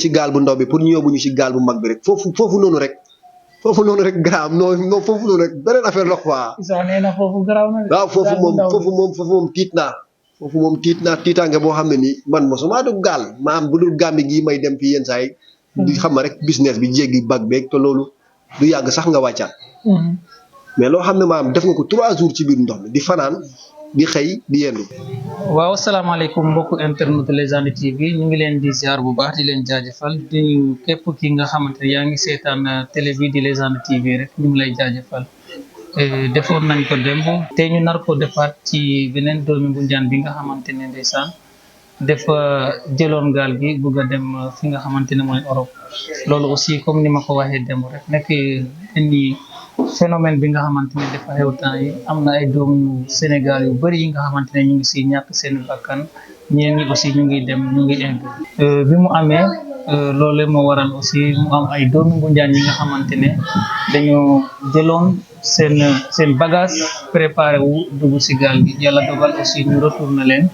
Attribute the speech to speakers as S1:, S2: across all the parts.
S1: ci gaal bu ndaw bi pour ñu yóbbu ñu ci gaal bu mag bi rek foofu noonu rek garaaw non foofu noonu rek beneen affaire la quoi.
S2: Issa nee na foofu garaaw na.
S1: waaw foofu moom tiit naa. foofu moom tiitaange boo xam ne nii man mosuma dugg gaal maam bu dul Gàmbi gii may dem fii yenn saa yi. di xam ma rek business bi jéggi bag beeg te loolu du yàgg sax nga wàccaat. mais loo xam ne maam def nga ko 3 jours ci biir ndox mi di fanaan di xëy di yendu.
S2: waaw asalaamaaleykum mbokku internet Légende TV ñu ngi leen di ziar bu baax di leen jaajëfal di képp ki nga xamante ne yaa ngi seetaan télé bi di Légende TV rek ñu ngi lay jaajëfal. defoon nañ ko démb te ñu nar ko defaat ci beneen doomi Ngunjaan bi nga xamante ne ndeysaan dafa jëloon gaal gi bugg a dem fi nga xamante ne mooy Europe loolu aussi comme ni ma ko waxee démb rek nekk ni phénomène bi nga xamante ne dafa xew temps yi am na ay doomu Sénégal yu bëri yi nga xamante ne ñu ngi si ñàkk seen bakkan ñeen ñi aussi ñu ngi dem ñu ngi egg bi mu amee loolu moo waral aussi mu am ay doomu Ngunjaan yi nga xamante ne dañoo jëloon seen bagage préparé wu dugg si gaal gi yàlla dogal aussi ñu retourné leen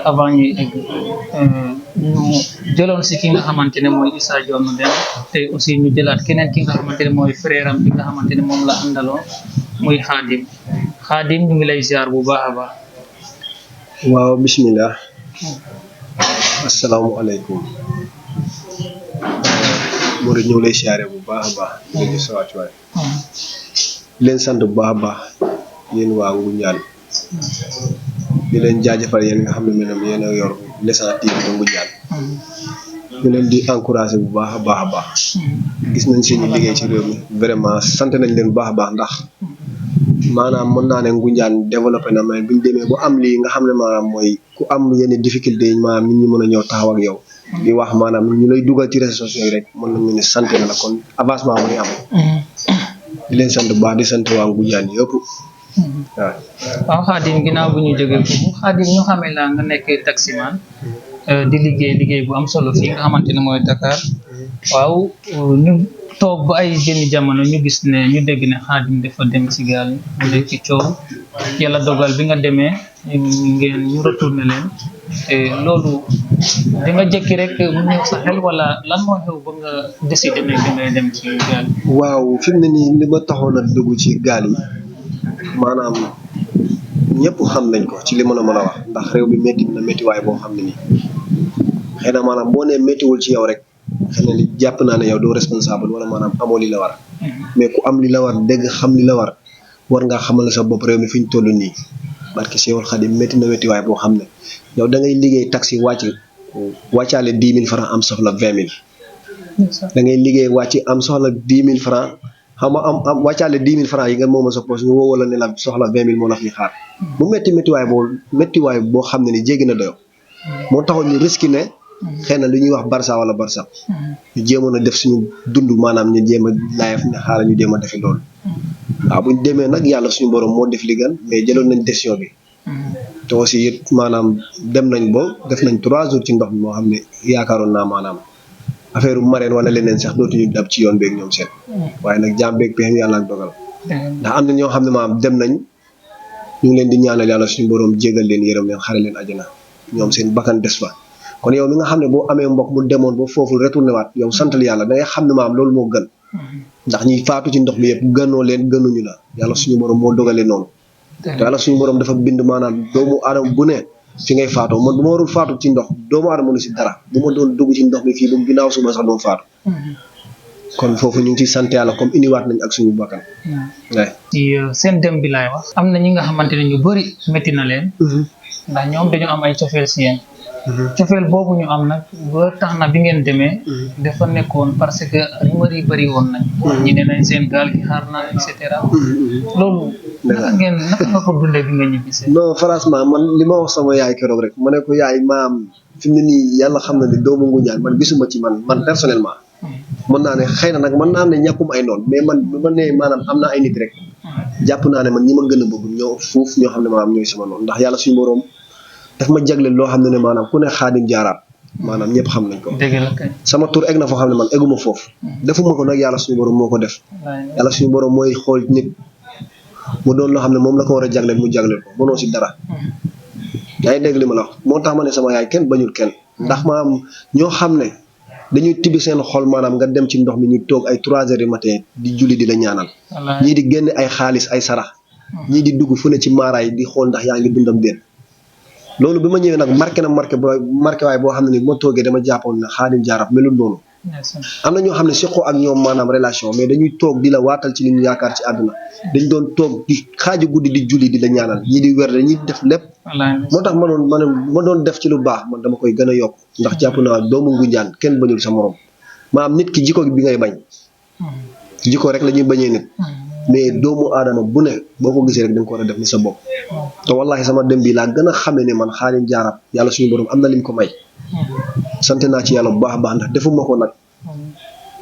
S2: avant ñuy egg ñu jëloon si ki nga xamante ne mooy Issa Dione dem te aussi ñu jëlaat keneen ki nga xamante ne mooy frère am bi nga xamante ne moom la àndaloon muy Xaadim ñu ngi lay ziar bu baax a baax.
S1: waaw bismillah asalaamualeykum moo di ñëw lay siyaare bu baax a baax di sa wàccuwaay leen sant bu baax a baax yéen waa Ngunjaan di leen jaajëfal yéen nga xam ne maanaam yéen a yor Légende TV de Ngunjaan ñu leen di encouragé bu baax a baax gis nañ seen liggéey ci réew mi vraiment sant nañ leen bu baax a baax ndax maanaam mën naa ne Ngunjaan développé na mais buñ demee bu am lii nga xam ne maanaam mooy ku am yenn difficulté yi maanaam nit ñi mën a ñëw taxaw ak yow di wax maanaam ñu lay dugal ci réseaux sociaux yi rek mën nañu ne sant na la kon avancement muy am di leen sant bu baax di sant waa Ngunjaan yëpp
S2: waaw Xaadim ginnaaw bu ñu jógee foofu Xaadim ñu xamee la nga nekk taximan di liggéey bu am solo fii nga xamante ne mooy Dakar waaw ñu toog ba ay jëni jamono ñu gis ne ñu dégg ne Xaadim dafa dem si gaal mu nekk ci coow yàlla dogal bi nga demee ñu retourné leen te loolu di nga jëkki rek mu ñëw sa xel wala lan moo xew ba nga décidé ne da ngay dem ci gaal
S1: waaw fi mu ne nii li ma taxoon a dugg ci gaal yi maanaam ñëpp xam nañ ko ci li ma la mën a wax ndax réew bi métti na méttiwaay boo xam ne nii xëy na maanaam boo nee méttiwul ci yow rek xëy na li jàpp naa ne yow doo responsable wala maanaam amoo li la war mais ku am li la war dégg xam li la war ngaa xamal sa bopp réew mi fi ñu toll nii barke Seexul Xadim métti na méttiwaay boo xam ne yow da ngay liggéey taxi wàccaale 10 000 francs am soxla 20 000 da ngay liggéey wàcc am soxla 10 000 francs xam nga am wàccaale 10 000 francs yi nga moom a sa poche ñu woo wala ne la soxla 20 000 moo la fi xaar mu méttiwaay boo xam ne ni jéggi na doyo moo taxoon ñu risque ne xëy na lu ñuy wax Barça wala Barça ñu jéemoon a def suñu dund maanaam ñu jéem a laayaf ne xaaral ñu jéem a defi loolu waaw buñ demee nag yàlla suñu borom moo def li gën mais jëloon nañ décision bi te aussi it maanaam dem nañ ba def nañ 3 jours ci ndox mi moo xam ne yaakaaroon naa maanaam affaire marine wala leneen sax dootuñu dab ci yoon beeg ñoom seen waaye nag jaam beeg pexem yàlla ak dogal ndax am na ñoo xam ne maanaam dem nañ ñu ngi leen di ñaanal yàlla suñu borom jégal leen yërëm leen xare leen àjjana ñoom seen bakkan des fa kon yow mi nga xam ne boo amee mbokk mu demoon ba foofu retourné waat yow santal yàlla da ngay xam ne maanaam loolu moo gën ndax ñi faatu ci ndox mi yëpp gënoo leen gënuñu la yàlla suñu borom moo dogalee noonu te yàlla suñu borom dafa bind maanaam doomu aadama bu ne fi ngay faatoo man bu ma warul faatu ci ndox doomu aadama mënu si dara bu ma doon dugg ci ndox mi fii ba ginnaaw suba sax doon faatu kon foofu ñu ngi ciy sant yàlla comme indiwaat nañ ak suñu bakkan
S2: ci seen dem bi laay wax am na ñi nga xamante ne ñu bëri métti na leen ndax ñoom dañoo am ay cofeel si yéen cofeel boobu ñu am nag ba tax na bi ngeen demee dafa nekkoon parce que rumeur yi bëri woon nañ ñi ne nañ seen gaal gi xaar na et cetera loolu naka nga ko dundee bi nga ñibbisee
S1: non franchement man li ma wax sama yaay keroog rek ma ne ko yaay maam fi mu ne nii yàlla xam na ne doomu Ngunjaan man gisuma ci man personnellement mën naa ne xëy na nag mën naa ne ñàkkum ay noonu mais man bi ma ne maanaam am naa ay nit rek jàpp naa ne man ñi ma gën a bëgg ñoo fuuf ñoo xam ne maanaam ñooy sama noonu ndax yàlla suñu borom daf ma jagleel loo xam ne maanaam ku ne Xaadim jaaraat maanaam ñëpp xam nañ ko sama tur egg na foo xam ne man egguma foofu defuma ko nag yàlla suñu borom moo ko def yàlla suñu borom mooy xool nit mu doon loo xam ne moom la ko war a jagleel mu jagleel ko mënoo si dara yaa ngi dégg li ma la wax moo tax ma ne sama yaay kenn bañul kenn ndax maanaam ñoo xam ne dañuy tibb seen xol maanaam nga dem ci ndox mi ñu toog ay 3 heures du matin di julli di la ñaanal ñii di génn ay xaalis ay sarax ñii di dugg fu ne ci maaraay di xool ndax yaa ngi dundam déet loolu bi ma ñëwee nag marqué waaye boo xam ne ni bu ma toogee dama jàppoon ne Khadim Diarra melul noonu am na ñoo xam ne seqoo ak ñoom maanaam relation mais dañuy toog di la waatal ci li ñu yaakaar ci àdduna dañ doon toog di xaaju guddi di julli di la ñaanal ñii di wér dañuy def lépp moo tax ma doon def ci lu baax man dama koy gën a yokk ndax jàpp naa doomu Ngunjaan kenn bañul sa morom maanaam nit ki jikko bi ngay bañ jikko rek la ñuy bañee nit mais doomu aadama bu ne boo ko gisee rek da nga ko war a def ni sa bopp te wallahi sama dem bi laa gën a xamee ne man Khadim Diarra yàlla suñu borom am na lim ko may sant naa ci yàlla bu baax a baax ndax defuma ko nag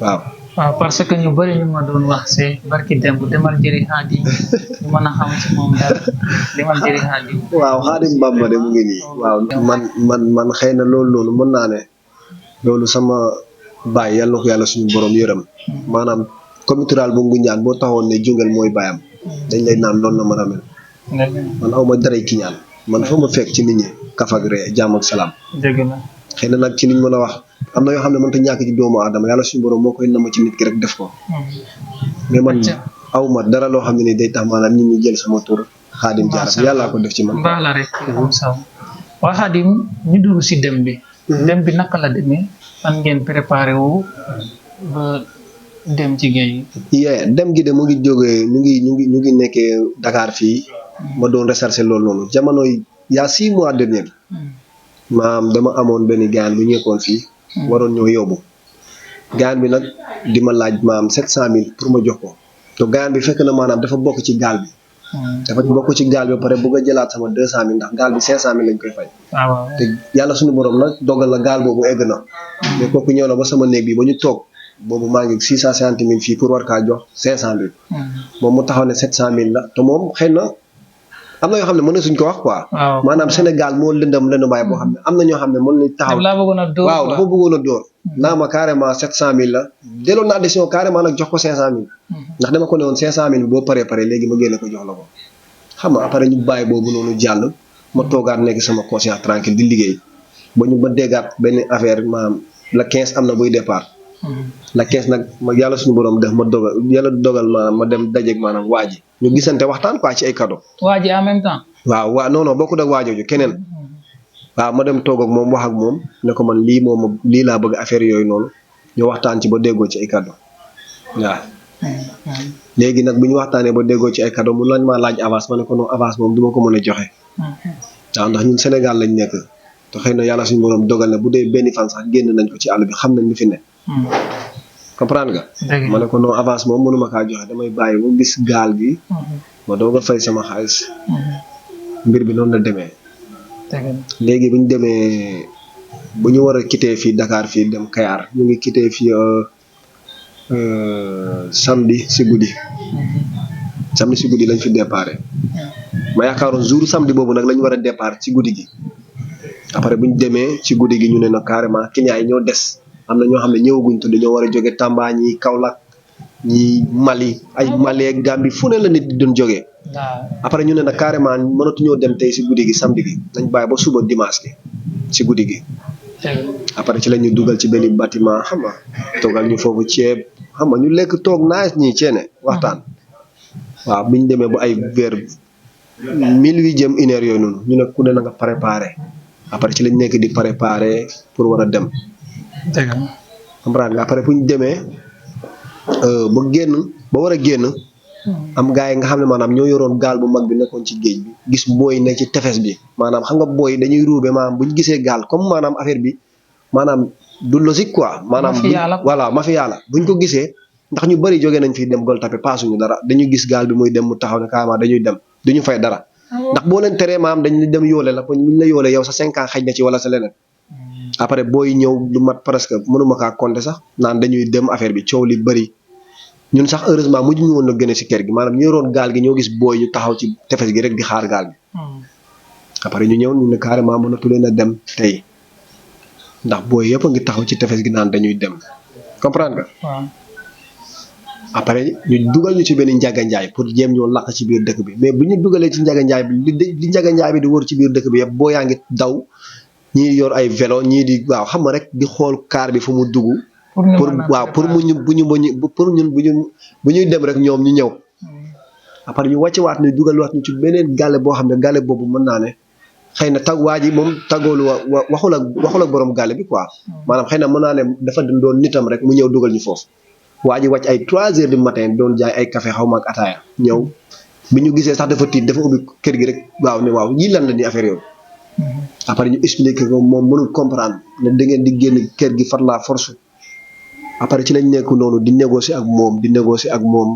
S1: waaw
S2: parce que ñu bëri ñu ma doon wax c'est barki démb demal jëri Khadim ñu mën a xam ci moom dara demal jëri Khadim
S1: waaw Khadim Bamba de mu ngi nii waaw man xëy na loolu mën naa ne loolu sama baay yàlla na ko yàlla suñu borom yërëm maanaam comité rural bu Ngunjaan boo taxoon ne Jungel mooy baayam dañ lay naan loolu la mën a mel man aw ma daray ki ñaan man fa ma fekk ci nit ñi kaf ak ree jàmm ak salaam
S2: dëgg la
S1: xëy na nag ci liñ mën a wax am na yoo xam ne mënta ñàkk ci doomu aadama yàlla suñu borom moo koy nama ci nit ki rek def ko mais man aw ma dara loo xam ne ni day tax maanaam nit ñi jël sama tur Khadim Diarra yàllaa ko def ci man
S2: baax la rek waa Khadim ñu dugg si dem bi naka la demee fan ngeen préparé wu ba dem ci géej
S1: gi dem gi de mu ngi jógee ñu ngi nekkee Dakar fii ma doon recherché loolu noonu jamono yaa 6 mois dernier maam dama amoon benn gaan bu ñëkkoon fii waroon ñoo yóbbu gaan bi nag di ma laaj maam 700000 pour ma jox ko te gaan bi fekk na maanaam dafa bokk ci gaal bi dafa bokk ci gaal bi ba pare bëgg a jëlaat sama 200000 ndax gaal bi 500000 lañ koy fay te yàlla suñu borom nag dogal na gaal boobu egg na mais kooku ñëw na ba sama néeg bi ba ñu toog boobu maa ngi 650000 fii pour war kaa jox 500000 moom mu taxaw ne 700000 la te moom xëy na am na yoo xam ne mën na suñ ko wax quoi maanaam Sénégal moo lëndamaay boo xam ne am na ñoo xam ne mën nañ taxaw waaw dafa bëggoon a dóor naa ma carrément 700000 la delloo naa décision carrément nag jox ko 500000 ndax dama ko ne woon 500000 boo paree léegi ma génne ko jox la ko xam nga après ñu bàyyi boobu noonu jàll ma toogaat nekk sama conscience tranquille di liggéey ba ñu ba déggaat benn affaire maanaam la 15 am na buy départ la 15 nag ma yàlla suñu borom def ma dogal maanaam ma dem dajeeg maanaam waa ji ñu gisante waxtaan quoi ci ay cadeau.
S2: waa ji en même temps.
S1: waaw non bokkut ak waajooju keneen. waaw ma dem toog ak moom wax ak moom ne ko man lii laa bëgg affaire yooyu noonu ñu waxtaan ci ba déggoo ci ay cadeau waaw. léegi nag bu ñu waxtaanee ba déggoo ci ay cadeau mu lañ maa laaj avance ma ne ko non avance moom du ma ko mën a joxe. waaw ndax ñun Sénégal lañ nekk te xëy na yàlla suñu borom dogal na bu dee benn fan sax génn nañ ko ci àll bi xam nañ li fi ne. comprendre nga. ma ne ko non avance moom mënuma kaa joxe damay bàyyi ba gis gaal gi. ma doog a fay sama xaalis. mbir bi noonu la demee. léegi bu ñu demee bu ñu war a quitté fii Dakar fii dem Kayar ñu ngi quitté fii samedi si guddi. samedi si guddi lañ fi déparé. ma yaakaaroon jour samedi boobu nag lañ war a départ ci guddi gi. après bu ñu demee ci guddi gi ñu ne nag carrément clients yi ñoo des. am na ñoo xam ne ñëwaguñ te dañoo war a jóge Tamba ñi Kaolack ñi Mali ay Mali ak Gambie fu ne la nit di doon jógee. après ñu ne nag carrément mënatuñoo dem tey si guddi gi samedi gi nañ bàyyi ba suba dimanche gi si guddi gi. après ci la ñu dugal ci benn bâtiment xam nga toogal ñu foofu ceeb xam nga ñu lekk toog naaj ñi ceene waxtaan. waaw bi ñu demee ba ay vers 1800 jëm 1h yooyu noonu ñu ne ku ne na nga préparé après ci lañ nekk di préparé pour war a dem.
S2: dëgg la
S1: comprendre nga après bu ñu demee ba war a génn am gars yi nga xam ne maanaam ñoo yoroon gaal bu mag bi nekkoon ci géej bi gis booy ne ci tefes bi maanaam xam nga booy dañuy ruube maanaam bu ñu gisee gaal comme maanaam affaire bi maanaam du logique quoi. maanaam voilà mafia la bu ñu ko gisee ndax ñu bëri jógee nañ fi dem Gueule Tapée paasuñu dara dañuy gis gaal bi muy dem mu taxaw ne carrément dañuy dem duñu fay dara ndax boo leen teree maanaam dañu dem yoole la bu ñu la yoolee yow sa 5 ans xëj na ci wala sa leneen. après booy ñëw du mat presque mënuma kaa compter sax naan dañuy dem affaire bi coow li bëri ñun sax heureusement mujj ñu woon na gën a si kër gi maanaam ñu yoroon gaal gi ñoo gis booy ñu taxaw ci tefes gi rek di xaar gaal gi. après ñu ñëw ñu ne carrément mënatu leen a dem tey ndax booy yëpp a ngi taxaw ci tefes gi naan dañuy dem comprendre nga. après ñu dugal ñu ci benn njaganjaay pour jéem ñoo làq ci biir dëkk bi mais bu ñu dugalee ci njaganjaay bi li njaganjaay bi di wër ci biir dëkk bi yëpp boo yaa ngi daw ñii yor ay vélo ñii di waaw xam nga rek di xool kaar bi fu mu dugg. pour waaw pour mu ñu bu ñu pour ñun bu ñuy dem rek ñoom ñu ñëw. après ñu wàccewaat ñu dugal waat ñu ci beneen gàlle boo xam ne gàlle boobu mën naa ne xëy na waa ji moom tàggoolu waxul ak borom gàlle bi quoi. maanaam xëy na mën naa ne dafa doon nitam rek mu ñëw dugal ñu foofu. waa ji wàcc ay 3 heures du matin doon jaay ay café xaw ma ak ataaya ñëw bi ñu gisee sax dafa tiit dafa ubbi kër gi rek waaw ne waaw yii lan la ni affaire yooyu. après ñu expliqué ko moom mënul comprendre ne da ngeen di génn kër gi far la force. après ci lañ nekk noonu di négocier ak moom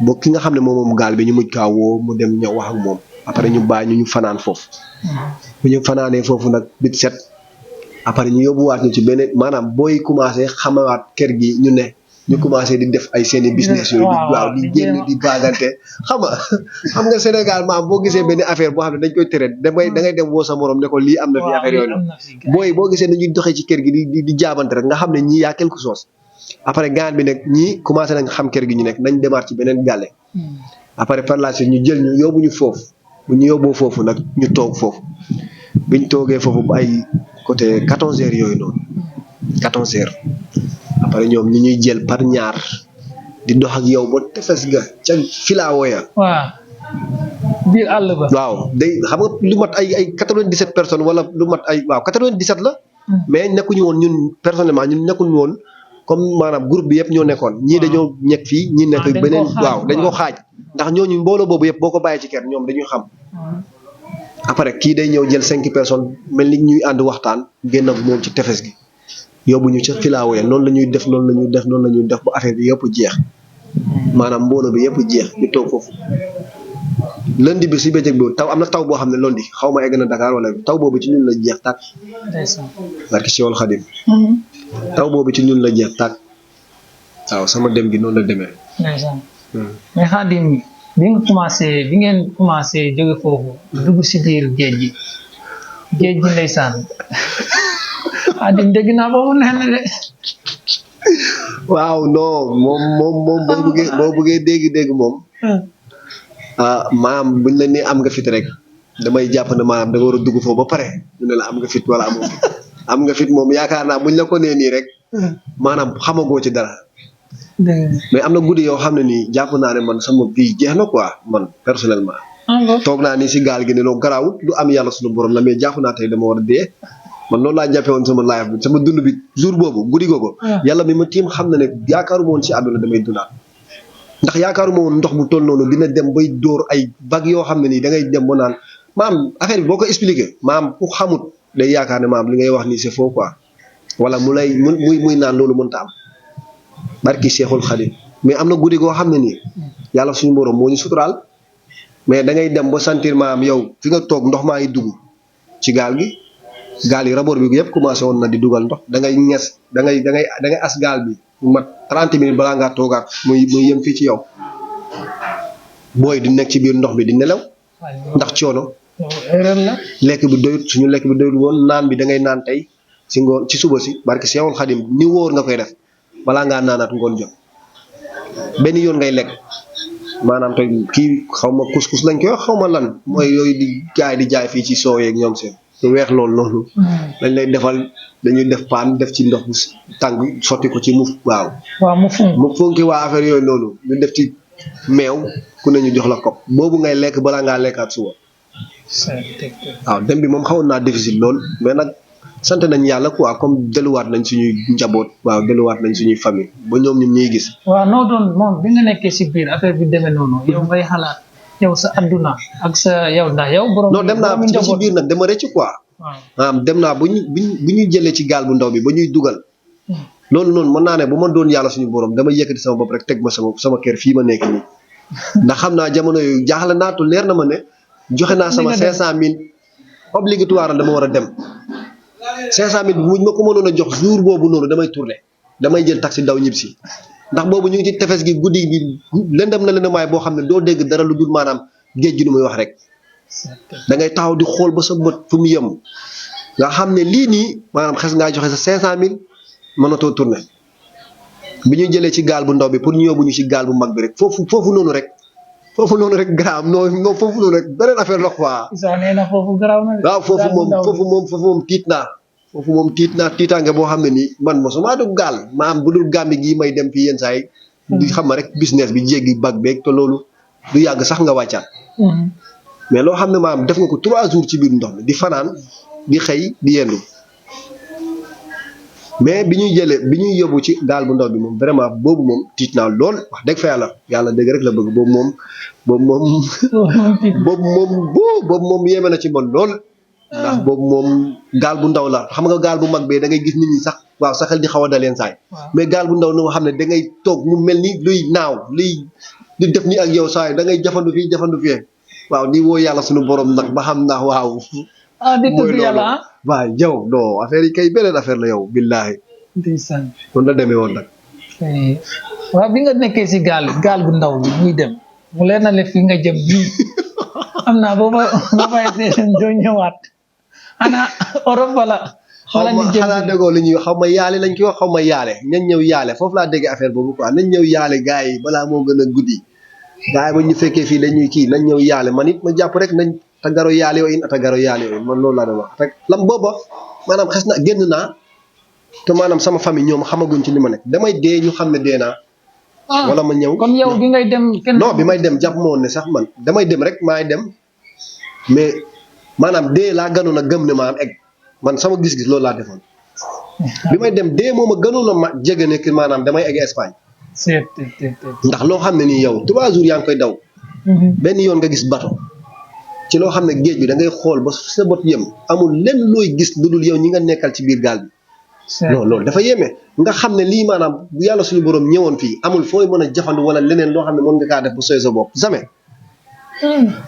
S1: ba ki nga xam ne moom gaal bi ñu mujj kaa woo mu dem ñëw wax ak moom après ñu bàyyi ñu fanaan foofu. bu ñu fanaanee foofu nag bit set après ñu yóbbuwaat ñu ci beneen maanaam booy commencé xamawaat kër gi ñu ne ñu commencé di def ay seeni business yooyu waaw di génn di baagante xam nga Sénégal maam boo gisee benn affaire boo xam ne dañ koy tere da ngay dem woo sa morom ne ko lii am na fi affaire yooyu booy boo gisee dañuy doxee ci kër gi di jaabante rek nga xam ne ñii yaa quelque chose après gaan bi nag ñii commencé nañ xam kër gi ñu nekk nañ demaat ci beneen gàlle après par la suite ñu jël ñu yóbbu ñu foofu bu ñu yóbboo foofu nag ñu toog foofu biñ toogee foofu ba ay côté 14 heures yooyu noonu 14 heures après ñoom ñu ñuy jël par ñaar di dox ak yow ba tefes ga ca filaawo ya
S2: waaw biir àll ba
S1: waaw day xam nga lu mat ay 97 personnes wala lu mat ay waaw 97 la mais nekkuñu woon ñun personnellement ñun nekkuñu woon comme maanaam groupe bi yëpp ñoo nekkoon ñii dañoo nekk fii ñii nekk beneen waaw dañ ko xaaj ndax ñooñu mbooloo boobu yëpp boo ko bàyyee ci kër ñoom dañuy xam après kii day ñëw jël 5 personnes mel ni ñuy ànd waxtaan génn ak moom ci tefes gi yóbbu ñu ca filaawo ya noonu la ñuy def ba affaire bi yëpp jeex maanaam mbooloo bi yëpp jeex ñu toog foofu lundi bi si bëccëg boobu taw am na taw boo xam ne lundi xaw ma egg na Dakar wala taw boobu ci ñun la jeex tàkk barki Seexul Xadim taw boobu ci ñun la jeex tàkk waaw sama dem gi noonu la demee
S2: mais Xadim bi ngeen commencé jóge foofu dugg si biir géej gi ndeysaan Xadim dégg naa boobu neex na de
S1: waaw non moom boo bëggee dégg moom maam buñ la nee am nga fit rek damay jàpp ne maanaam da nga war a dugg foofu ba pare ñu ne la am nga fit wala amoo fit am nga fit moom yaakaar naa buñ la ko nee nii rek maanaam xamagoo ci dara mais am na guddi yoo xam ne nii jàpp naa ne man sama vie jeex na quoi man personnellement toog naa nii si gaal gi ne loo garaawut lu am yàlla suñu borom la mais jàpp naa tey dama war a dee man loolu laa jàppee woon sama life bi sama dund bi jour boobu guddi googu yàlla mi ma tiim xam na ne yaakaaruma woon si àdduna damay dundaat ndax yaakaaruma woon ndox bu toll noonu dina dem bay dóor ay vague yoo xam ne nii da ngay dem ba naan maam affaire bi boo ko expliqué maam ku xamut day yaakaar ne maam li ngay wax nii c'est faux quoi wala muy naan loolu mënta am barki Seexul Xadim mais am na guddi goo xam ne nii yàlla suñu borom moo ñu suturaal mais da ngay dem ba sentir maam yow fi nga toog ndox maa ngi dugg ci gaal yi rabor bi yëpp commencé woon na di dugal ndox da ngay ñes da ngay as gaal bi mu mat 30 minutes balaa ngaa toogaat muy yëm fii ci yow booy di nekk ci biir ndox bi di nelaw ndax coono lekk bi doyut suñu lekk bi doyut woon naan bi da ngay naan tey si ngoon ci suba si barki Seexul Xadim ni wóor nga koy def balaa ngaa naanaat ngoon jot benn yoon ngay lekk maanaam tey kii xaw ma couscous lañ koy wax xaw ma lan mooy yooyu di gaay di jaay fii ci soo yeeg ñoom seen su weex loolu noonu dañ lay defal dañuy def paan def ci ndox bu tàng sotti ko ci waaw mu fonki waa affaire yooyu noonu ñu def ci meew ku ne ñu jox la kopp boobu ngay lekk balaa ngaa lekkaat suba waaw dem bi moom xawoon naa difficile lool mais nag sant nañ yàlla quoi comme delluwaat nañ suñuy njaboot waaw delluwaat nañ suñuy famille ba ñoom ñun ñuy gis
S2: waaw noo doon moom bi nga nekkee si biir affaire bi demee noonu yow ngay xalaat yow sa adduna ak sa yow ndax yow borom
S1: non dem naa ci biir nag dama rëcc quoi dem naa bu ñu jëlee ci gaal bu ndaw bi ba ñuy dugal loolu noonu mën naa ne bu ma doon yàlla suñu borom dama yëkkati sama bopp rek teg ma sama kër fii ma nekk nii ndax xam naa jamono yooyu jaaxle naatu leer na ma ne joxe naa sama 500 000 obligatoire dama war a dem 500 000 bu ma ko mënoon a jox jour boobu noonu damay tourné damay jël taxi daw ñib si ndax boobu ñu ngi ci tefes gi guddi gi lëndëm na lëndëmaay boo xam ne doo dégg dara lu dul maanaam géej gi nu muy wax rek da ngay taxaw di xool ba sa bët fu mu yem nga xam ne lii nii maanaam xes ngaa joxe sa 500 000 mënatoo tourné bi ñu jëlee ci gaal bu ndaw bi pour ñu yóbbu ñu ci gaal bu mag bi rek foofu noonu rek foofu noonu rek garaam non foofu noonu rek beneen affaire la quoi.
S2: Issa nee na foofu garaaw na de.
S1: waaw foofu moom tiit naa. foofu moom tiitaange boo xam ne nii man mosuma dugg gaal maam bu dul Gàmbi gii may dem fii yenn saa yi. di xam rek business bi jéggi bag beeg te loolu du yàgg sax nga wàccaat. mais loo xam ne maam def nga ko 3 jours ci biir ndox mi di fanaan di xëy di yendu mais bi ñuy yóbbu ci gaal bu ndaw bi moom vraiment boobu moom tiit naa lool wax dëgg fa yàlla dëgg rek la bëgg boobu moom yéeme na ci man lool. ndax boobu moom gaal bu ndaw la xam nga gaal bu mag bee da ngay gis nit ñi sax waaw sa xel di xaw a daleen saay mais gaal bu ndaw noo xam ne da ngay toog mu mel ni luy naaw luy di def ni ak yow saay da ngay jafandu fii waaw di woo yàlla suñu borom nag ba xam ndax waaw.
S2: di tudd yàlla
S1: waaw yow non affaire yi kay beneen affaire la yow billaahi.
S2: ndeysaan.
S1: noonu la demee woon nag.
S2: waaw bi nga nekkee si gaal bu ndaw bi muy dem mu leer na le fi nga jëm bii am naa boo ma doo ñëwaat ana Europe wala ñu jëm
S1: xanaa déggoo li ñuy xaw ma yaale lañ koy wax xaw ma yaale nañ ñëw yaale foofu laa déggee affaire boobu quoi nañ ñëw yaale gars yi balaa moo gën a guddi gars yi ba ñu fekkee fii dañuy kii nañ ñëw yaale man it ma jàpp rek nañ tagaro yaale yooyu tagaro yaale yooyu man loolu laa doon wax rek lam booba maanaam xes na génn naa te maanaam sama famille ñoom xamaguñ ci li ma nekk damay dee ñu xam ne dee naa wala ma ñëw
S2: comme yow bi ngay dem
S1: non bi may dem jàpp ma woon ne sax man damay dem rek maay dem mais maanaam dee laa gënoon a gëm ne maanaam egg man sama gis-gis loolu laa defoon bi may dem dee moom a gënoon a ma jege ne maanaam damay egg Espagne ndax loo xam ne nii yow 3 jours yaa ngi koy daw benn yoon nga gis bato ci loo xam ne géej bi da ngay xool ba sa bot yëm amul lenn looy gis lu dul yow ñi nga nekkal ci biir gaal bi non loolu dafa yéeme nga xam ne lii maanaam bu yàlla suñu borom ñëwoon fii amul fooy mën a jafandu wala leneen loo xam ne mën nga kaa def bu sooy sa bopp jamais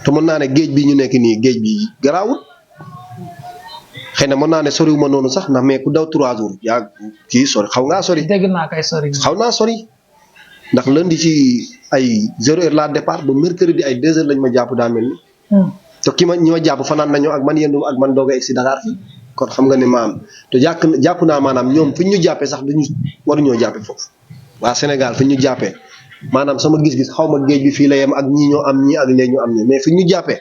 S1: te mën naa ne géej bi ñu nekk nii géej bi garaawul xëy na mën naa ne soriwuma noonu sax ndax mais ku daw 3 jours yaa kii sori xaw ngaa sori.
S2: dégg naa kay sori.
S1: xaw naa sori ndax lundi ci ay 0 heure la départ ba mercredi ay 2 heures lañ ma jàpp daa mel ni. te ñi ma jàpp fanaan nañoo ak man yendu ak man doog a egg si Dakar fii kon xam nga ne maam te jàpp naa maanaam ñoom fi ñu jàppee sax duñu waruñoo jàppee foofu waa Sénégal fi ñu jàppee. maanaam sama gis-gis xaw ma géej bi fii la yem ak ñii ñoo am ñii ak léegi ñu am ñii mais fi ñu jàppee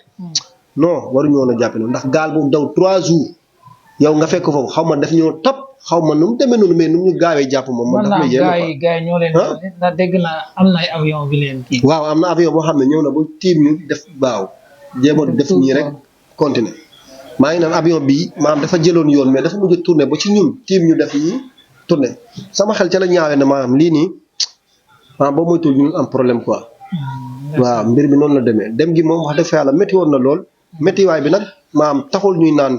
S1: non waruñu woon a jàppee noonu ndax gaal boobu daw 3 jours yow nga fekk foofu xaw ma daf ñoo topp xaw ma nu mu demee noonu mais nu mu ñu gaawee jàpp moom. man daf may yéeme quoi
S2: gars yi ñoo leen ndax dégg naa am na ay avion bi leen kii.
S1: waaw am na avion boo xam ne ñëw na ba tiim ñu def baaw jéem a def nii rek continuer maa ngi naan avion bii maanaam dafa jëloon yoon mais dafa mujj a tourné ba ci ñun tiim ñu def nii tourné sama xel ca la ñaawee ne maanaam lii nii. waaw boo moytuwul ñu am problème quoi waaw mbir bi noonu la demee dem gi moom wax dëgg fa yàlla métti woon na lool méttiwaay bi nag maam taxul ñuy naan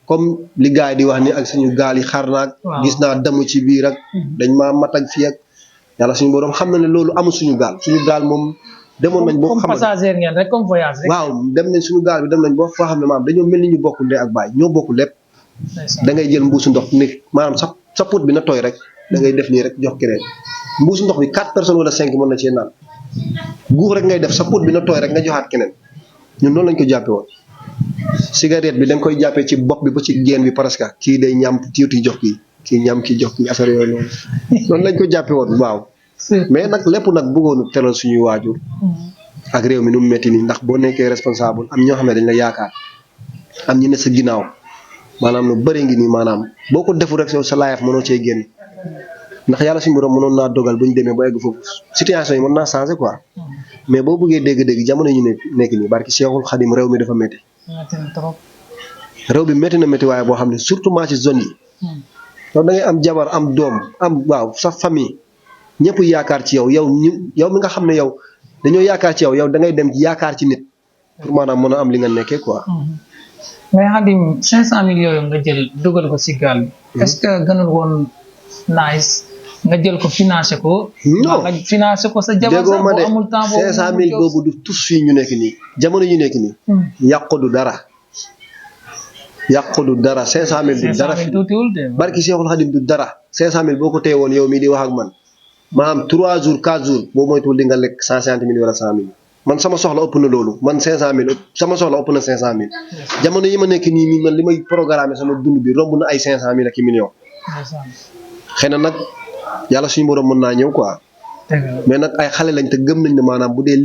S1: comme li gars yi di wax ni ak suñu gaal yi xar naag gis naa damu ci biir ak dañ maa mat ak fii ak yàlla suñu borom xam na ne loolu amul suñu gaal moom demoon nañ boo xam
S2: comme passager ngeen rek comme voyage rek
S1: waaw dem nañ suñu gaal bi dem nañ boo foo xam ne maam dañoo mel ni ñu bokk ndey ak baay ñoo bokk lépp da ngay jël mbuusu ndox ni maanaam sa put bi na tooy rek da ngay def nii rek jox keneen mbuusu ndox bi 4 personnes wala 5 mën na cee naan guux rek ngay def sa pot bi na tooy rek nga joxaat keneen ñun noonu lañ ko jàppe woon cigarette bi da nga koy jàppee ci bopp bi ba ci geen bi presque kii day ñam tuuti jox kii ñam kii jox kii affaire yooyu noonu noonu lañ ko jàppe woon waaw mais nag lépp nag bëggoonu teral suñuy waajur ak réew mi nu mu metti nii ndax boo nekkee responsable am ñoo xam ne dañ la yaakaar am ñu ne sa ginnaaw maanaam lu bëri ngi nii maanaam boo ko deful rek sa laayaf mënoo cee génn ndax yàlla suñu borom mënoon naa dogal bu ñu demee ba egg foofu situation yi mën naa changer quoi mais boo bëggee dégg-dégg jamono ñu nekk nii barki Cheikhul Khadim réew mi dafa métti. réew bi métti na métti waaye boo xam ne surtout maa ci zone yi. yow da ngay am jabar am doom am waaw sa famille ñëpp yaakaar ci yow mi nga xam ne yow dañoo yaakaar ci yow da ngay dem yaakaar ci nit pour maanaam mën a am li nga nekkee quoi.
S2: mais Khadim 500 millions yooyu nga jël dugal ko si gaal bi. est-ce que gënul woon nice nga jël ko financé ko.
S1: non
S2: nga financé ko sa jabar sax boo amul temps boobu
S1: 500000 boobu du tous fii ñu nekk nii jamono ñu nekk nii. yàqu du dara. 500000 du dara barki Cheikhul Khadim du dara 500000 boo ko téye woon yow mii di wax ak man maanaam 3 jours 4 jours boo moytuwul di nga lekk 150 000 wala 100 000 man sama soxla ëpp na loolu man 500000 sama soxla ëpp na 500000 jamono yi ma nekk nii man li may programmer sama dund bi romb na ay 500000 ak i millions. xëy na nag yàlla suñu borom mën naa ñëw quoi mais nag ay xale lañ te gëm nañ ne maanaam bu dee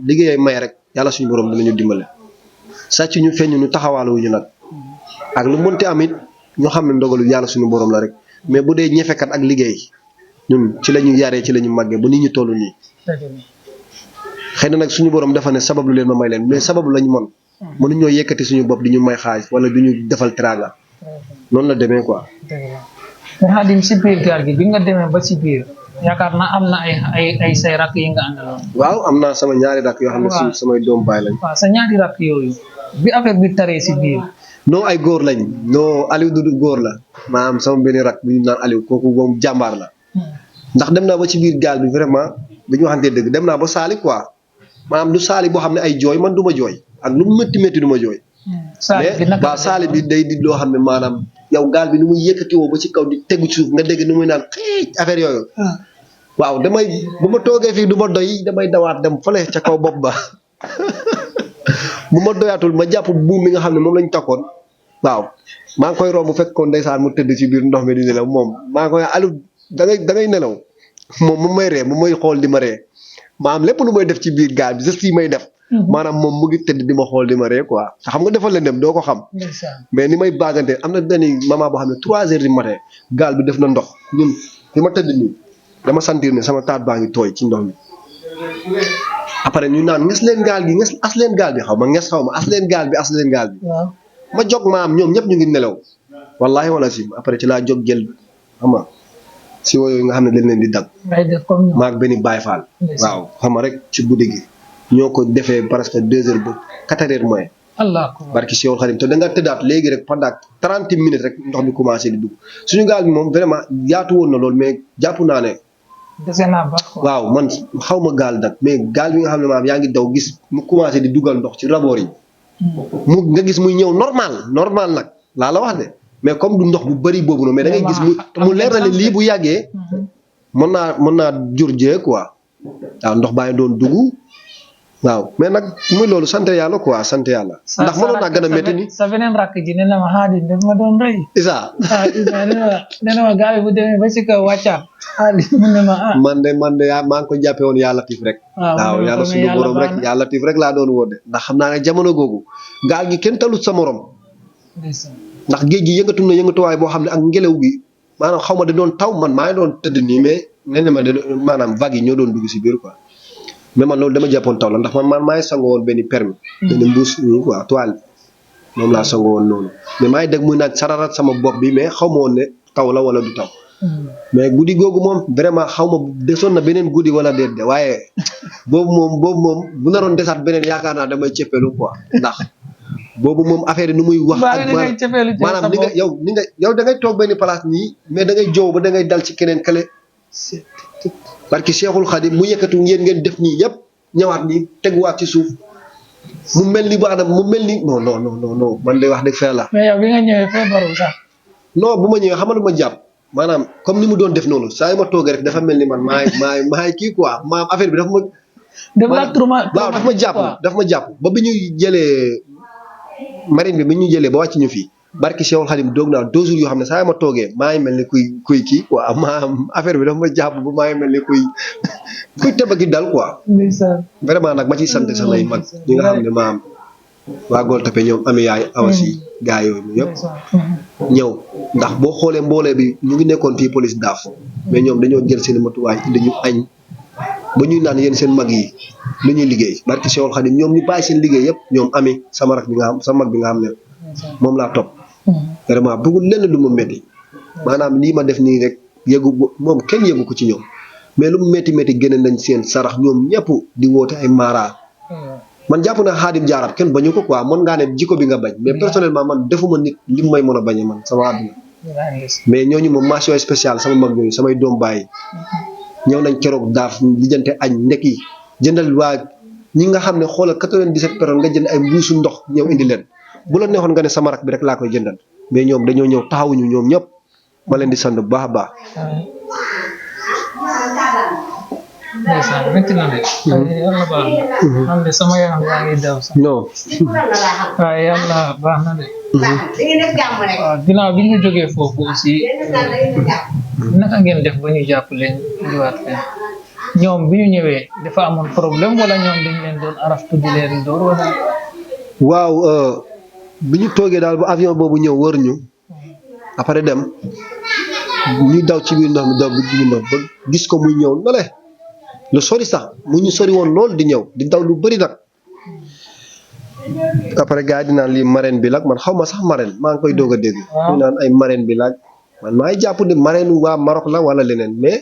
S1: liggéey may rek yàlla suñu borom dinañu dimbale sàcc ñu feeñ ñu taxawaaluwuñu nag ak lu mënti am it ñu xam ne ndogalu yàlla suñu borom la rek mais bu dee ñefekat ak liggéey ñun ci la ñu yaree ci la ñu màggee ba nit ñu toll nii xëy na nag suñu borom dafa ne sabab lu leen ma may leen mais sababu lañ mën mënuñoo yëkkati suñu bopp di ñu may xaalis wala du ñu defal teraanga noonu la demee quoi.
S2: mais Khadim si biir gaal gi bi nga demee ba si biir yaakaar naa am na ay say rakk yi nga àndaloon.
S1: waaw am naa sama ñaari rakk yoo xam ne samay doom baay lañ.
S2: waaw sa ñaari rakk yooyu bi affaire bi taree si biir.
S1: non ay góor lañ non Aliou du góor la maanaam sama benn rakk bi ñu naan Aliou kooku moom jàmbaar la ndax dem naa ba ci biir gaal bi vraiment dañu waxantee dëgg dem naa ba saali quoi maanaam du saali boo xam ne ay jooy man du ma jooy ak lu mu métti métti du ma jooy. mais saali bi day di loo xam ne maanaam yow gaal bi nu muy yëkkatiwoo ba ci kaw di tegu ci suuf nga dégg nu muy naan xiic affaire yooyu. waaw bu ma toogee fii du ma doy damay dawaat dem fële ca kaw bopp ba bu ma doyaatul ma jàpp buum mi nga xam ne moom lañ takkoon waaw maa ngi koy romb bu fekkoon ndeysaan mu tëdd ci biir ndox mi di nelaw moom maa ngi koy Aliou da ngay nelaw moom mu may ree mu may xool di ma ree maanaam lépp lu may def ci biir gaal bi geste yi may def. maanaam moom mu ngi tëdd di ma xool di ma ree quoi te xam nga defal leen dem doo ko xam. mais ni may baagante am na benn maman boo xam ne 3 heures du matin gaal bi def na ndox ñun fi ma tëdd nii dama sentir ne sama taat baa ngi tooy ci ndox mi. après ñu naan nges leen gaal gi as leen gaal bi xaw ma nges xaw ma as leen gaal bi as leen gaal bi. ma jóg maam ñoom ñëpp ñu ngi nelaw wallahi wala si après ci laa jóg jël xam nga si yooyu nga xam ne dañ leen di dagg. maag benn Baye Fall. waaw xam nga rek ci guddi gi. ñoo ko defee presque 2 heures ba 4 heures moins. barki Seexul Xadim te da nga tëddaat léegi rek pendant 30 minutes rek ndox mi commencé di dugg suñu gaal bi moom vraiment yaatu woon na lool mais jàpp naa ne. waaw man xaw ma gaal nag mais gaal bi nga xam ne maam yaa ngi daw gis mu commencé di dugal ndox ci raboor yi. mu nga gis muy ñëw normal nag laa la wax de mais comme du ndox bu bëri boobu noonu mais da ngay gis mu leer na ne lii bu yàggee mën naa jur jee quoi waaw ndox baa ngi doon dugg. waaw mais nag muy loolu sant yàlla quoi sant yàlla. ndax mënoon naa gën a métti nii.
S2: sa beneen rakk ji nee na ma Khadim daf ma doon rëy.
S1: Isa.
S2: nee na ma gaal bu demee ba si kaw wàccaat. Khadim mu ne ma
S1: man de maa ngi ko jàppee woon yàlla tif rek. waaw yàlla suñu borom rek yàlla tif rek laa doon woo de ndax xam naa ne jamono googu gaal gi kenn talut sa morom. ndax géej gi yëngatu na yëngatuwaay boo xam ne ak ngelaw gi maanaam xaw ma da doon taw man maa ngi doon tëdd nii mais nee na ma maanaam vagues yi ñoo doon dugg si biir quoi. mais man loolu dama jàppoon taw la ndax man maa ngi sangoo woon benn permis. benn mbuus quoi toile moom laa sangoo woon noonu mais maa ngi dégg muy naan sararat sama bopp bi mais xaw ma woon ne taw la wala du taw. mais guddi googu moom vraiment xaw ma desoon na beneen guddi wala déet de waaye boobu moom bu naroon desaat beneen yaakaar naa damay cëppeelu quoi ndax boobu moom affaire yi nu muy wax. ak maanaam ni nga yow da ngay toog benn place nii mais da ngay jow ba da ngay dal ci keneen kale. parce que Cheikhul Khadim mu yëkkatu ngeen def nii yëpp ñëwaat nii teguwaat ci suuf mu mel ni maanaam mu mel ni non man de wax dëgg fa la.
S2: mais yow bi nga ñëwee feebaru sax.
S1: non bu ma ñëwee xam nga ma jàpp maanaam comme ni mu doon def noonu saa yu ma toogee rek dafa mel ni man maay kii quoi maanaam affaire bi dafa ma. waaw dafa ma jàpp ba bi ñuy jëlee marine bi ñu jëlee ba wàcc ñu fii. barki Cheikhul Khadim doog naa 2 jours yoo xam ne saa ma toogee maa ngi mel ni kuy kii quoi maanaam affaire bi dafa ma jàpp ba maa ngi mel ni kuy tëbaki dal quoi. vraiment nag ma ciy sant samay mag ñi nga xam ne maam waa Gueule Tapée ñoom ami yaay awasi gaa yooyu yëpp ñëw ndax boo xoolee mboolee bi ñu ngi nekkoon fii police daaf mais ñoom dañoo jël seen matuwaay indi ñu añ ba ñuy naan yéen seen mag yi lu ñuy liggéey barki Cheikhul Khadim ñoom ñu bàyyi seen liggéey yëpp ñoom ami sama rak bi nga xam sama mag bi nga xam ne moom laa topp. vraiment bëggul lenn lu ma métti maanaam lii ma def nii rek yëgu moom kenn yëgu ko ci ñoom mais lu mu métti génne nañ seen sarax ñoom ñëpp di woote ay mara man jàpp naa Khadim jaaraat kenn bañu ko quoi mën ngaa ne jikko bi nga bañ mais personnellement man defuma nit li may mën a bañe man sama àdduna mais ñooñu moom mention spéciale sama mag ñooñu samay doom bàyyi ñëw nañ keroog daaf lijjante añ ndekki jëndal waa ñi nga xam ne xoolal 97 personnes nga jënd ay mbuusu ndox ñëw indi leen bu la neexoon nga ne sama rak bi rek laa koy jëndal mais ñoom dañoo ñëw taxawuñu ñoom ñëpp ma leen di sant bu baax a baax.
S2: ndeysaan métti na de. yàlla baax na. man de sama yaram yaa ngi daw sax.
S1: non.
S2: waaye yàlla baax na de. waaw ginnaaw bi ñu jógee foofu aussi naka ngeen def ba ñu jàpp leen indiwaat leen. ñoom bi ñu ñëwee dafa amoon problème wala ñoom dañ leen doon araftu di leen door wala.
S1: waaw bi ñu toogee daal ba avion boobu ñëw wër ñu après dem ñuy daw ci biir ndox mi daw bi ci biir ndox ba gis ko muy ñëw nole lu sori sax mu ñu sori woon lool di ñëw di daw lu bëri nag après gars yi di naan lii marraine bi la man xaw ma sax marraine maa ngi koy doog a dégg. ñu naan ay marraine bi la man maa ngi jàpp ne marraine waa Maroc la wala leneen mais.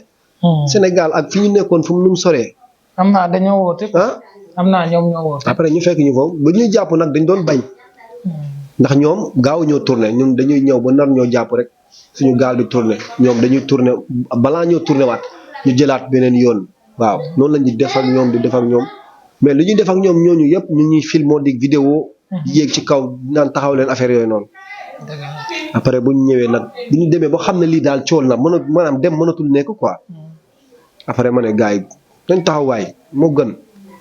S1: Sénégal ak fi ñu nekkoon fu mu nu mu soree.
S2: am naa dañoo woote. am naa ñoom ñoo woote.
S1: après ñu fekk ñu foofu ba ñuy jàpp nag dañ doon bañ. ndax ñoom gaaw ñoo tourné ñun dañuy ñëw ba nar ñoo jàpp rek suñu gaal di tourné ñoom dañuy tourné balaa ñoo tourné waat ñu jëlaat beneen yoon waaw noonu lañ di def ak ñoom di def ak ñoom mais li ñuy def ak ñoom ñooñu yëpp ñu ñuy filmo di vidéo yéeg ci kaw naan taxaw leen affaire yooyu noonu après bu ñu ñëwee nag bu ñu demee ba xam ne lii daal cool na maanaam dem mënatul nekk quoi après ma ne gars yi nañ taxaw waay moo gën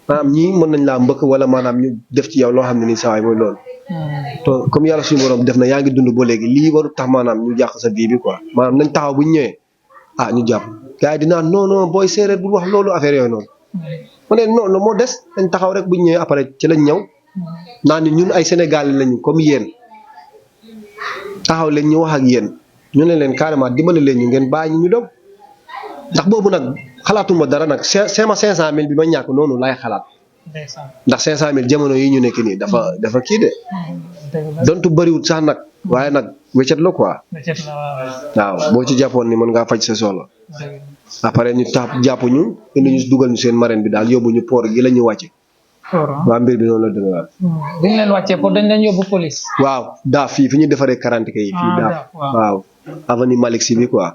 S1: maanaam ñii mën nañ laa mbëkk wala maanaam ñu def ci yow loo xam ne nii saa waay mooy loolu. to comme yàlla suñu borom def na yaa ngi dund ba léegi lii waru tax maanaam ñu jàq sa vie bi quoi maanaam nañ taxaw bu ñu ñëwee ñu jàpp gars yi dinaa non non booy séeréer bul wax loolu affaire yooyu noonu. ma ne non moo des dañ taxaw rek bu ñu ñëwee après ci lañ ñëw naan ni ñun ay Sénégalais lañu comme yéen taxaw leen ñu wax ak yéen ñu ne leen carrément dimbale leen ñu ngeen bàyyi ñu dem ndax boobu nag xalaatuma dara nag sama 500000 bi ma ñàkk noonu laay xalaat. ndax 500000 jamono yi ñu nekk nii dafa kii de. dontu bëriwut sax nag waaye nag wéccet la quoi. waaw boo ci jàppoon ni mën ngaa faj sa soxla. après ñu jàpp ñu indi ñu dugal ñu seen marraine bi daal yóbbu ñu port gi la ñu wàcce. waa mbir bi noonu la demee waaw.
S2: bi ñu leen wàccee pour dañ leen yóbbu police.
S1: waaw daaf fii fi ñu defaree quarante yi. fii daaf waaw avenue Malick Sy bi quoi.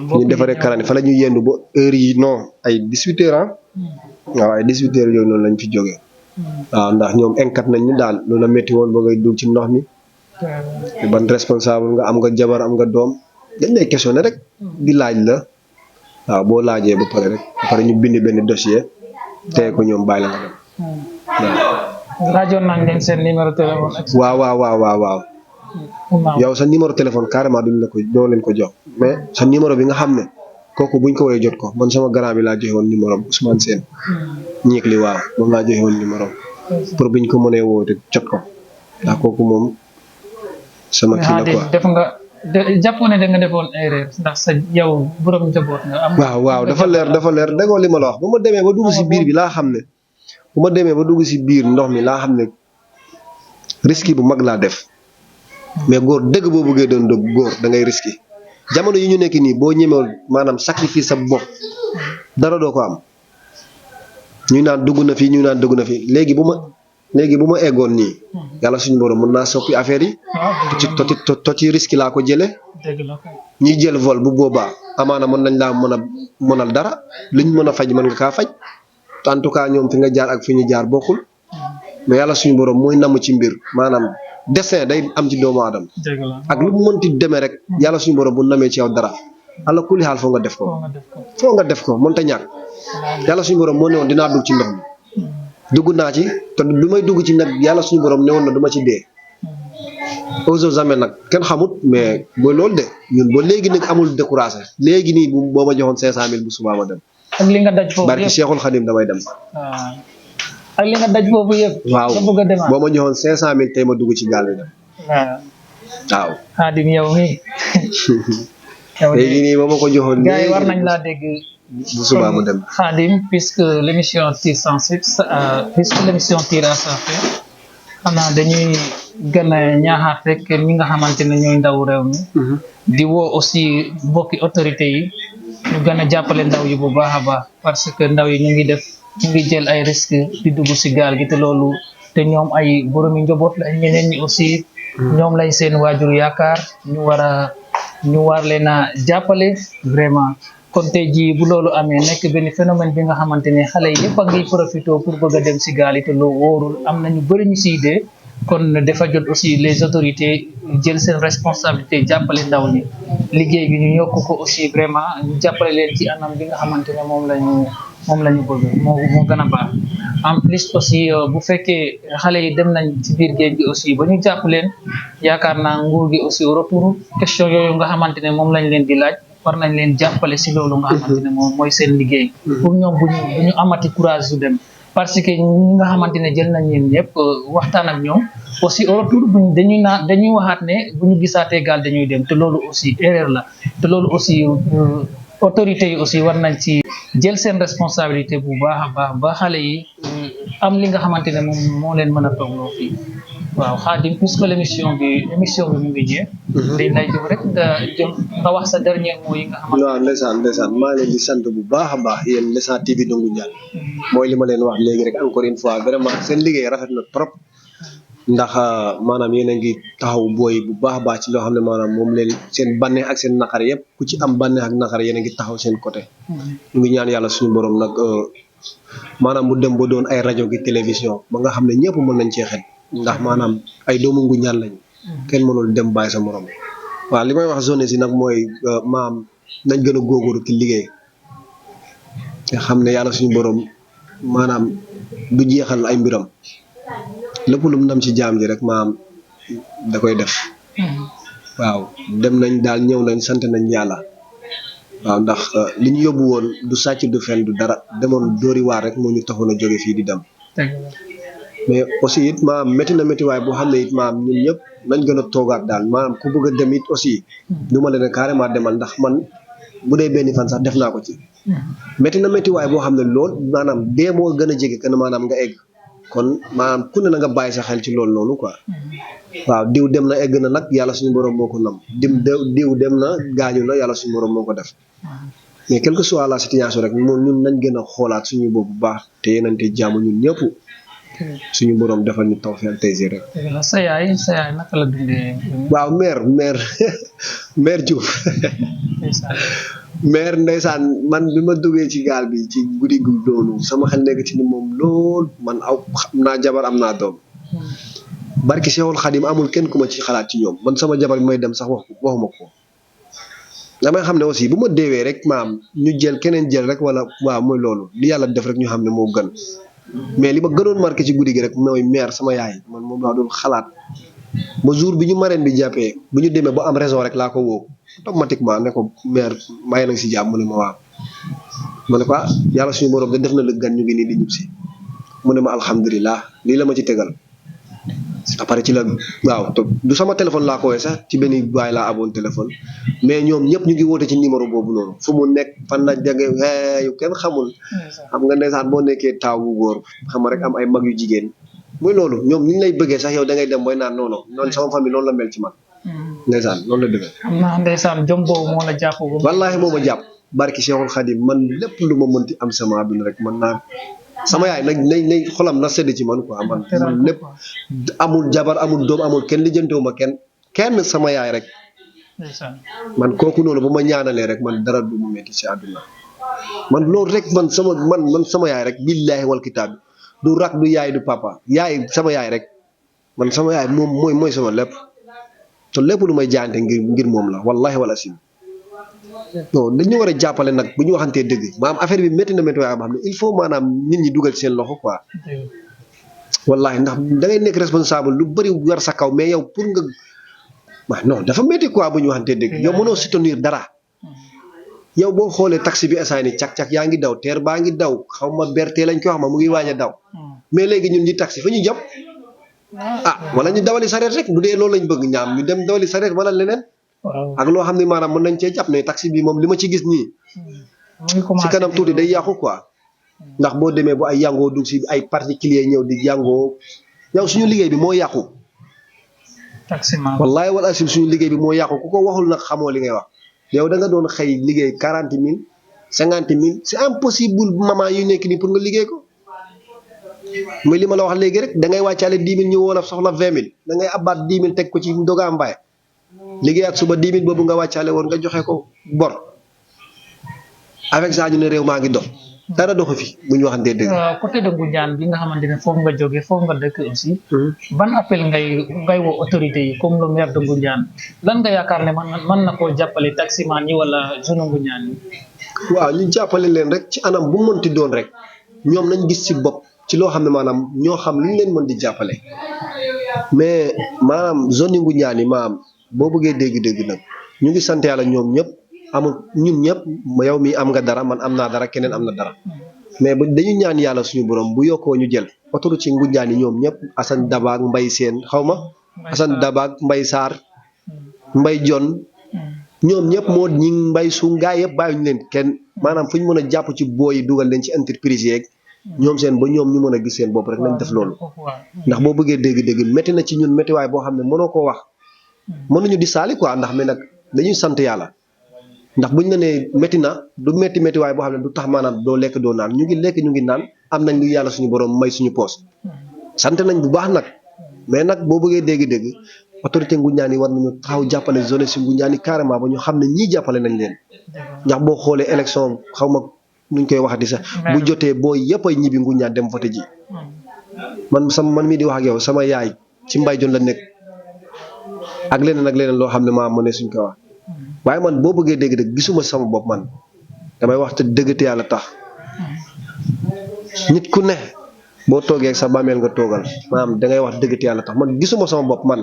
S1: fi ñu defaree quarante fa la ñu yendu ba heure yi non ay 18h waaw ay 18h yooyu noonu lañ fi jógee. waaw ndax ñoom enquête nañ ñu daal loolu la métti woon ba ngay dugg ci ndox mi. ban responsable nga am nga jabar am nga doom dañ lay questionné rek. di laaj la waaw boo laajee ba pare rek après ñu bind benn dossier tey ko ñoom bàyyi la nga dem.
S2: laajoon nañ leen seen numéro téléphone.
S1: waaw. yow sa numéro téléphone carrément duñ la ko doo leen ko jox mais sa numéro bi nga xam ne kooku buñ ko woowee jot ko man sama grand bi laa joxe woon numéro Ousmane Sène ñiig li waaw moom laa joxe woon numéro pour biñ ko mënee woo te jot ko ndax kooku moom sama kii la quoi.
S2: def nga jàppoon ne da nga defoon erreur ndax sa yow borom njaboot nga am.
S1: waaw dafa leer déggoo li ma la wax ba ma demee ba dugg si biir bi laa xam ne bu ma demee ba dugg si biir ndox mi laa xam ne risque bu mag laa def. mais góor dëgg boo bëggee doon dëgg góor da ngay risqué jamono yi ñu nekk nii boo ñemewul maanaam sacrifice sa bopp dara doo ko am ñu naan dugg na fi léegi bu ma eggoon nii yàlla suñu borom mën naa soppi affaire yi. to ci risque laa ko jëlee. ñiy jël vol bu boobaa amaana mën nañ laa mënal dara liñ mën a faj mën nga kaa faj en tout cas ñoom fi nga jaar ak fi ñu jaar bokkul mais yàlla suñu borom mooy namm ci mbir maanaam. destin day am ci doomu aadama ak lu mu mënti demee rek yàlla suñu borom bu namee ci yow dara ala kulli xaal foo nga def ko mënta ñàkk yàlla suñu borom moo ne woon dinaa dugg ci ndox mi dugg naa ci te bi may dugg ci nag yàlla suñu borom ne woon na du ma ci dee aux jamais nag kenn xamut mais mooy loolu de ñun ba léegi nag amul découragé léegi nii boo ma joxoon 500000 bu subaa ma dem
S2: ak li nga daj foofu
S1: barki Cheikhul Khadim damay dem
S2: ak li nga daj boobu yëpp.
S1: waaw boo ma joxoon 500000 tey ma dugg ci gaal bi dem. waaw.
S2: Khadim yow mii.
S1: léegi nii boo ma ko joxoon.
S2: gars yi war nañ laa dégg.
S1: bu subaa mu dem.
S2: Khadim puisque l'émission tire à sa fin xanaa dañuy gën a ñaaxaat rek ñi nga xamante ne ñooy ndaw réew mi. di woo aussi mbokki autorité yi ñu gën a jàppale ndaw yi bu baax a baax parce que ndaw yi ñu ngi jël ay risques di dugg si gaal gi te loolu te ñoom ay boromi njaboot la ñeneen ñi aussi ñoom lañ seen waajur yaakaar ñu war leen a jàppale vraiment kon tey jii bu loolu amee nekk benn phénomène bi nga xamante ne xale yi yëpp a ngi profité pour bëgg a dem si gaal yi te loo wóorul am na ñu bëri ñu siy dee kon dafa jot aussi les autorités jël seen responsabilité jàppale ndaw ñi liggéey bi ñu yokk ko aussi vraiment ñu jàppale leen ci anam bi nga xamante ne moom la ñu bëgg moo gën a baax en plus aussi bu fekkee xale yi dem nañ ci biir géej gi aussi ba ñu jàpp leen yaakaar naa nguur gi aussi retour question yooyu nga xamante ne moom lañ leen di laaj war nañ leen jàppale si loolu nga xamante ne moom mooy seen liggéey pour ñoom bu ñu amati courage su dem parce que ñi nga xamante ne jël nañ leen ñëpp waxtaan ak ñoom aussi au retour dañuy waxaat ne bu ñu gisaatee gaal dañuy dem te loolu aussi erreur la te loolu aussi autorités yi aussi war nañ ci jël seen responsabilité bu baax a baax ba xale yi am li nga xamante ne moom moo leen mën a toogloo fii waaw Khadim puisque émission bi mu ngi jeex dañ lay jox rek nga wax sa dernier mot yi nga xamante
S1: waaw ndeysaan maa leen di sant bu baax a baax yéen Lesa TV Ndungu Njaan mooy li ma leen wax léegi rek encore une fois vraiment seen liggéey rafet na trop ndax maanaam yéen a ngi taxaw booy bu baax a baax ci loo xam ne maanaam moom leen seen bànneex ak seen naqar yëpp ku ci am bànneex ak naqar yéen a ngi taxaw seen côté ñu ngi ñaan yàlla suñu borom nag maanaam bu dem ba doon ay rajo gi télévision ba nga xam ne ñëpp mën nañ cee xet ndax maanaam ay doomu ngu ñaan lañ kenn mënul dem bàyyi sa morom waaw li may wax zone si nag mooy maam nañ gën a góorgóorlu ci liggéey te xam ne yàlla suñu borom maanaam du jeexal ay mbiram lépp lu mu ndam ci jaam ji rek maam da koy def waaw dem nañ daal ñëw nañ sant nañ yàlla waaw ndax li ñu yóbbu woon du sàcc du fen du dara demoon dóori waar rek moo ñu taxoon a jóge fii di dem mais aussi it maam métti na métti waay boo xam ne it maam ñun ñëpp nañ gën a toogaat daal maanaam ku bëgg a dem it aussi du ma leen carrément demal ndax man bu dee benn fan sax def naa ko ci métti na métti waay boo xam ne lool maanaam dee moo gën a jege kenn maanaam nga egg kon maanaam ku ne na nga bàyyi sa xel ci loolu noonu quoi waaw diw dem na egg na nag yàlla suñu borom moo ko nam diw dem na gaañu na yàlla suñu borom moo ko def mais quelle que soit la situation rek moom ñun nañ gën a xoolaat suñu bopp bu baax te yenante jàmm ñun ñëpp suñu borom defal ñu taw fi ak tey rek.
S2: sa yaay naka la dundee.
S1: waaw mère Diouf mère ndeysaan man bi ma duggee ci gaal bi ci guddi gu doonu sama xel nekk ci ni moom lool man am naa jabar am naa doom barki Seexul Xadim amul kenn ku ma ci xalaat ci ñoom man sama jabar bi may dem sax waxuma ko damay xam ne aussi bu ma deewee rek maam ñu jël keneen jël rek wala waaw mooy loolu li yàlla def rek ñu xam ne moo gën mais li ma gënoon marqué ci guddi gi rek mooy mère sama yaay man moom laa doon xalaat ba jour bi ñu marraine bi jàppee bu ñu demee ba am raison rek laa ko woo automatiquement ne ko mère may nañ si jàmm mu ne ma waaw ma ne ko yàlla suñu borom de def na la gan ñu ngi nii di ñib si mu ne ma alhamdulilah lii la ma ci tegal après ci la waaw du sama téléphone laa ko woowee sax ci benn waay laa aboon téléphone mais ñoom ñëpp ñu ngi woote ci numéro boobu noonu fu mu nekk fan la jege yu kenn xamul xam nga ndeysaan boo nekkee taaw bu góor xam nga rek am ay mag yu jigéen muy loolu ñoom ni ñu lay bëggee sax yow da ngay dem booy naan non noonu sama famille noonu la mel ci man ndeysaan noonu la demee
S2: xam naa ndeysaan jom boobu moo la jàpp
S1: wallaahi moo ma jàpp barki Cheikhul Khadim man lépp lu ma mënti am sama àdduna rek man naa sama yaay nañ xolam na sedd ci man quoi man lépp amul jabar amul doom amul kenn lijjantewuma kenn sama yaay rek man kooku noonu ba ma ñaanalee rek man dara du mu metti ci àdduna man loolu rek man sama yaay rek billaahi wal kitaab du rak du yaay du papa yaay sama yaay rek man sama yaay moom mooy sama lépp te lépp lu may jaante ngir moom la wallahi wala sim non dañu war a jàppale nag bu ñu waxantee dëgg maanaam affaire bi métti na métti waaye xam ne il faut maanaam nit ñi dugal seen loxo quoi wallahi ndax da ngay nekk responsable lu bëri war sa kaw mais yow pour nga waaw non dafa métti quoi bu ñu waxantee dëgg yow mënoo soutenir dara yow boo xoolee taxi bi instant ni cak-cak yaa ngi daw teer baa ngi daw xaw ma bertee lañ koy wax ma mu ngi waaj a daw mais léegi ñun ñi taxi fa ñu jàpp wala ñu dawali sareet rek bu dee loolu lañ bëgg ñaam ñu dem dawali sareet wala leneen ak loo xam ne maanaam mën nañ cee jàpp ne taxi bi moom li ma ci gis nii si kanam tuuti day yàqu quoi ndax boo demee bu ay yàngoo dugg si ay particulier ñëw di yàngoo yow suñu liggéey bi moo yàqu wallahi wala asim suñu liggéey bi moo yàqu ku ko waxul nag xamoo li ngay wax yow da nga doon xëy liggéey 40 000 50 000 c'est impossible maman yu nekk nii pour nga liggéey ko muy li ma la wax léegi rek da ngay wàccaale 10 000 ñu woon a soxla 20 000 da ngay abaat 10 000 teg ko ci doga mbaay liggéeyaat suba 10 000 boobu nga wàccaale woon nga joxe ko bor avec ça ñu ne réew maa ngi dox dara doxu fi bu ñu waxantee dëgg.
S2: côté de Ngoundiane bi nga xamante ne foofu nga jógee foofu nga dëkk aussi. ban appel ngay woo autorité yi comme le maire de Ngoundiane lan nga yaakaar ne mën na koo jàppale taximan yi wala jeune Ngoundiane yi.
S1: waaw ñu jàppale leen rek ci anam bu mënti doon rek ñoom nañ gis ci bopp ci loo xam ne maanaam ñoo xam lu ñu leen mën di jàppale mais maanaam zone yi Ngoundiane yi maanaam boo bëggee dégg-dégg nag ñu ngi sant yàlla ñoom ñëpp amul ñun ñëpp yow mi am nga dara man am naa dara keneen am na dara mais bu dañu ñaan yàlla suñu borom bu yokkoo ñu jël autoroute ci Ngoundiane yi ñoom ñëpp Assane Dabaak Mbay Seen xaw ma Assane Dabaak Mbay Sarr Mbay Jon ñoom ñëpp moo ñi mbay su gaa yëpp bàyyi ñu leen kenn maanaam fu ñu mën a jàpp ci booy yi dugal leen ci entreprise yeeg ñoom seen ba ñoom ñu mën a gis seen bopp rek nañ def loolu ndax boo bëggee dégg-dégg métti na ci ñun méttiwaay boo xam ne mënoo koo wax mënuñu di saali quoi ndax mais nag dañuy sant yàlla ndax buñ la nee métti na du méttiwaay boo xam ne du tax maanaam doo lekk doo naan ñu ngi lekk ñu ngi naan am nañ lu yàlla suñu borom may suñu poos sant nañ bu baax nag mais nag boo bëggee dégg-dégg autorité Ngoundiane yi war nañu taxaw jàppale zone si Ngoundiane yi carrément ba ñu xam ne ñii jàppale nañ leen ndax boo xoolee élection xaw ma nuñ koy waxati sax bu jotee boo yëpp ay ñibbi Ngoundiane dem vote ji man mii di wax ak yow sama yaay ci Mbay Jon la nekk ak leneen loo xam ne maa ne suñ ko wax waaye man boo bëggee dégg-dégg gisuma sama bopp man damay wax te dëgg te yàlla tax nit ku ne boo toogee ak sa bàmmeel nga toogal maanaam dangay wax dëgg te yàlla tax man gisuma sama bopp man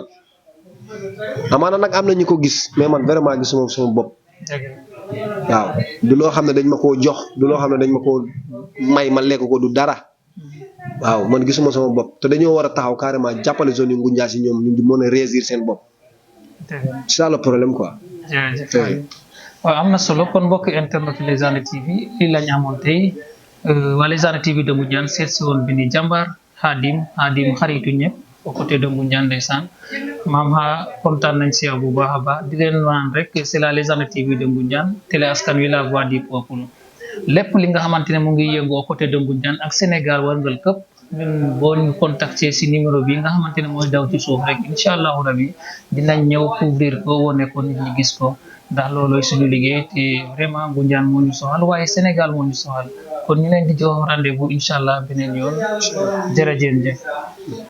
S1: amaana nag am na ñu ko gis mais man vraiment gisuma sama bopp waaw du loo xam ne dañ ma koo jox du loo xam ne dañ ma koo may ma lekk ko du dara waaw man gisuma sama bopp te dañoo war a taxaw carrément jàppale zone yu Ngoundiane yi ñoom ñu di mën a réussir seen bopp c'est ça le problème quoi.
S2: waaw am na solo kon mbokk internet Légende TV lii lañ amoon tey waa Légende TV de Ngoundiane seet si woon bi ni jàmbaar Khadim xaritu ñëpp au côté de Ngoundiane ndeysaan maam kontaan nañ si yow bu baax a baax di leen naan rek c'est la Légende TV de Ngoundiane télé askan wi la voix du peuple lépp li nga xamante ne mu ngi yëngu au côté de Ngoundiane ak Sénégal warngal këpp ñun boo ñu contacté si numéro bi nga xamante ne mooy daw ci suuf rek incha allahu rabi dinañ ñëw couvrir ko wane ko nit ñi gis ko ndax loolooy suñu liggéey te vraiment Ngoundiane moo ñu soxal waaye Sénégal moo ñu soxal kon ñu leen di jox rendez-vous incha allah beneen yoon jërëjëf.